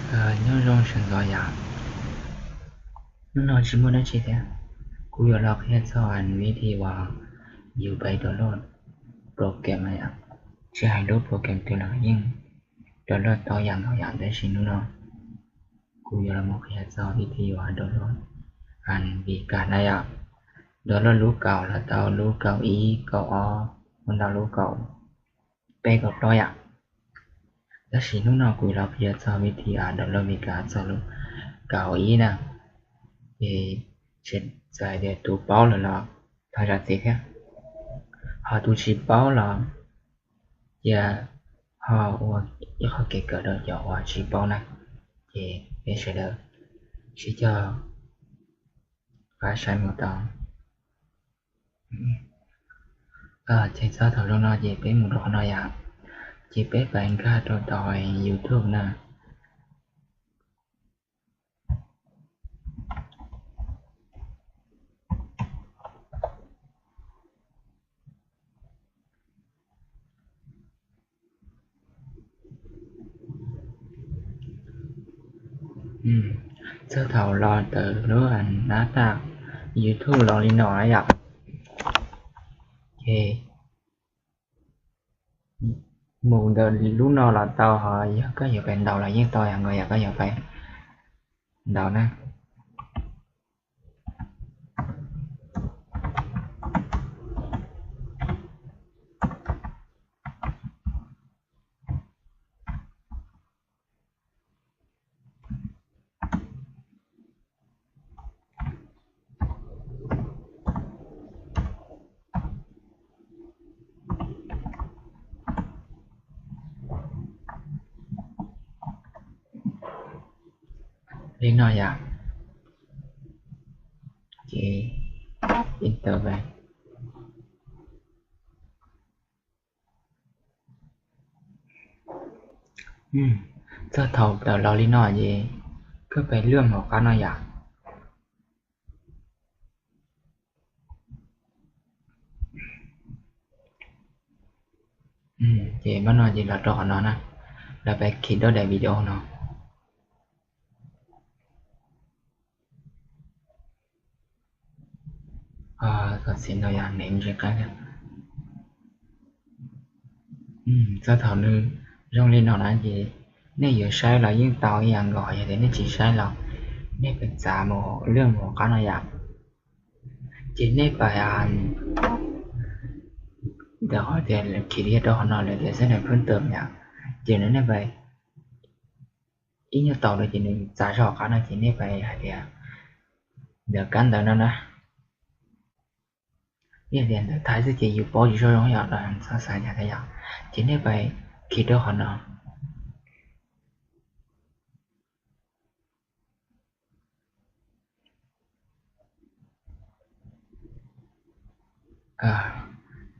Nyob zoo sawv ntxov yom. Hnub no tsis muaj dab tsi thiab, kuv yuav los qhia txog vib thi uas yus pais download program na yom. Tsis hais lub program twg los yeej download tau yam ntau yam, tab sis hnub no kuv yuav los qhia txog vib thi uas download Vcard na yom. Download lub kaum los tau, lub kaum ib, kaum ob, mus ntau lub kaum peb, kaum plaub yom. Tab sis hnub no kuv los qhia txog vib thi download Vcard txog lub kaum ib na. Ces txawm hais tias tus paub lawm los thov zam txim thiab, ho tus tsis paub los cia ho ua ib qho kev kawm rau cov uas tsis paub na. Ces peb sawv daws sib cog pab saib mus tau. Ces txog thaum zoo no ces peb mus rau qhov no yom. Ces peb pais nkag rau tom YouTube na. Txog thaum los ntawm lub nab taj YouTube los li no yom. Ces mus ntawm lub no los tau, ho yog koj yuav pais ntaus los yeej tau, yog nkaus yog koj yuav pais ntaus na. Li no yom. Ces enter. Txog thaum tawm los li no ces koj pais lwaj hauv qab no yom. Ces npaj no ces los rau qhov no na, lawv pais khi duab daim video no. Thov txim ntau yam, nev ntsis qab. Txog thaum nws zoo li no na ces nej yuav saib los yeej tau ib yam nkaus, yog tias nej tsis saib los nej pais txav mus lwaj mus hauv qab no yom. Ces nej pais ntawm qhov tias khi rau qhov no lawv tias xab nais phwb tawm yom. Ces nws nej pais ib nyuag tau no ces nws txav zog qab no ces nej pais hais tias ntawm kab ntawv no na. Ib tias ntawv Thaib xwb ces yus paub tsis tshua zoo yom, txhob xav cas thiab yom. Ces nej pais khi rau qhov no.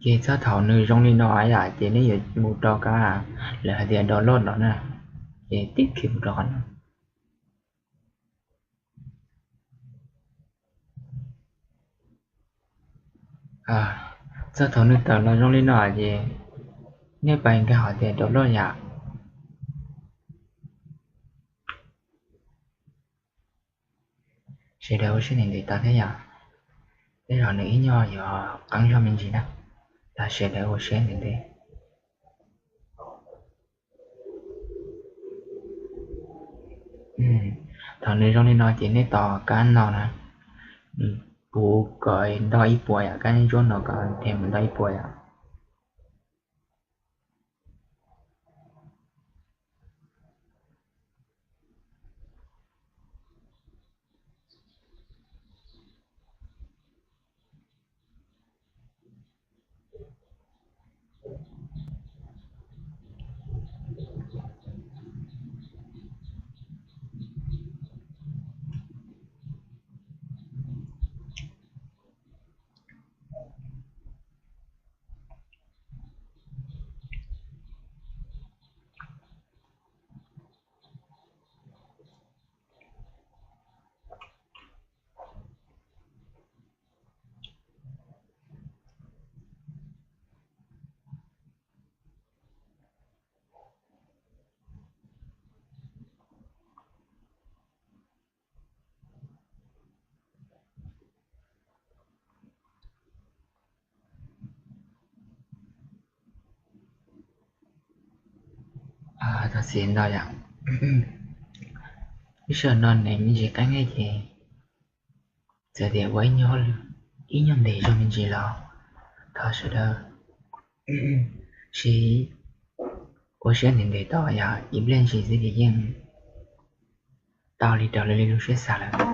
Ces txog thaum nws zoo li no yom, ces nej yuav mus rau kab lawv hais tias download no na, ces tib khi mus rau qhov no. Txog thaum nws tawm los zoo li no ces nej pais nkag hais tias download yom. Sawv daws ua siab ntev ntev tos thiab yom. Tej zaum nws ib nyuag yuav qeeb zog me ntsis na, tos sawv daws ua siab ntev ntev. Thaum nws zoo li no ces nej tos kab no na, nws puv kom ntau ib puas yom, kab ntsuab no kom nthe mus ntau ib puas yom. Txim ntau yom. Lub sij hawm no neeg me ntsis qeeb thiab ces txawm tias ua ib nyuag hauj lwm, ib nyuag ntev zog me ntsis los thov sawv daws sib ua siab ntev ntev tos yom, ib pliag ntsis xwb ces yeej tau li raws li lub siab xav lawm.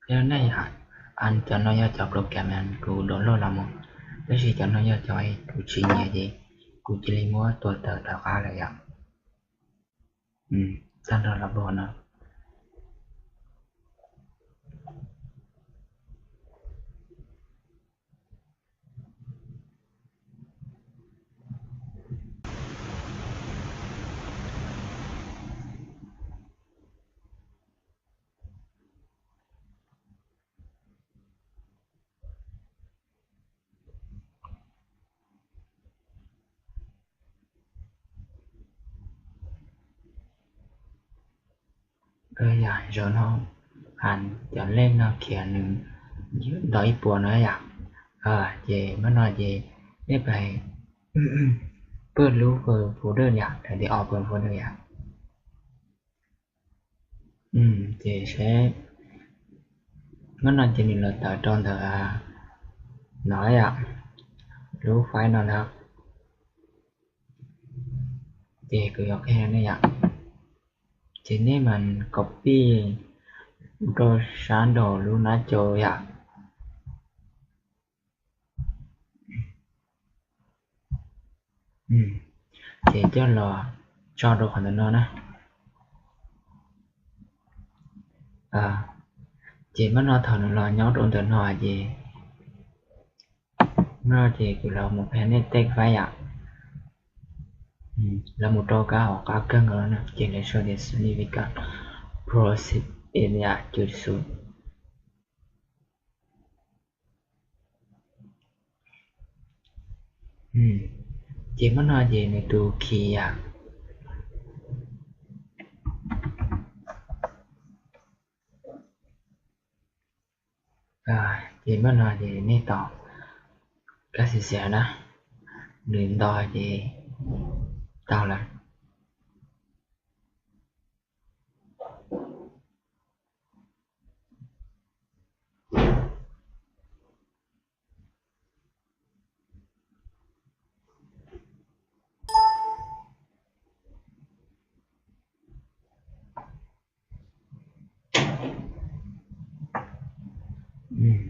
Yog nej, cov no yog cov program kuv download los mus, tab sis cov no yog cov kuv tsis nyiam ces kuv cia li muab tua tawm rov qab lawm yom. Tag nrho los npaum no. Yam zaum no, cov lej no khiav nws nto ib puas no yom. Ces npaj no ces nej pais pawj lub folder yom, tias o folder yom. Ces seb, npaj no ces nws los tawm rau ntawm no yom, lub file no ntag. Ces kuv yuav qhia nej yom, ces nej mas copy rau sab nraum lub nab cau yom. Ces coj los tso rau qhov ntawm no na. Ces npaj no thaum nws los nyob rau ntawm no ces, npaj no ces kuv los mus qhia nej tej file yom. Los mus rau kab hauv qab kawg nkaus no na, ces lawv sau tias significant process area cuv xu. Ces npaj no ces nws tus khi yom. Ces npaj no ces nej tos kab xis xia na, nws nto ces tau lawm.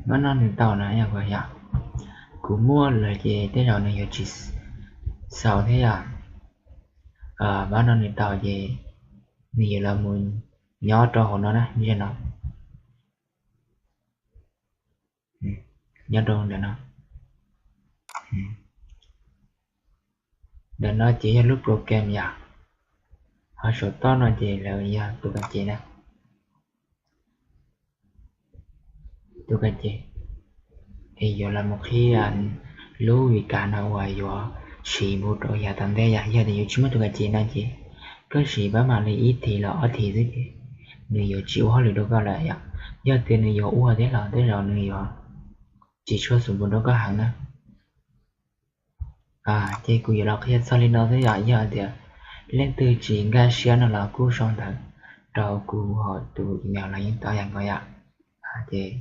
Npaj no nws tau na yom, kuv muaj lawm ces tej zaum nws yuav tsis xaus thiab yom. Npaj no nws tau ces nws yuav los mus nyob rau hauv no na, no. Nyob rau ntawm no. Ntawm no ces yog lub program yom. Ho saum toj no ces lawv yog tus kas ces na. Tus kas ces es yuav los mus qhia lub Vim kas no uas yuav siv mus rau yav tom ntej yom. Yog tias yus tsis muaj tus kas ces no ces koj siv pab mam li ib thiv los ob thiv xwb ces nws yuav tsis ua hauj lwm rau koj lawm yom. Yog tias nws yuav ua thiab los tej zaum nws yuav tsis tshua xum pus rau koj heev na. Ces kuv yuav los qhia txog li no xwb yom. Yog tias leej twg tsis nkag siab no los kuj sau ntawv rau kuv hauv tus email los yeej tau yom nkauj yom. Ces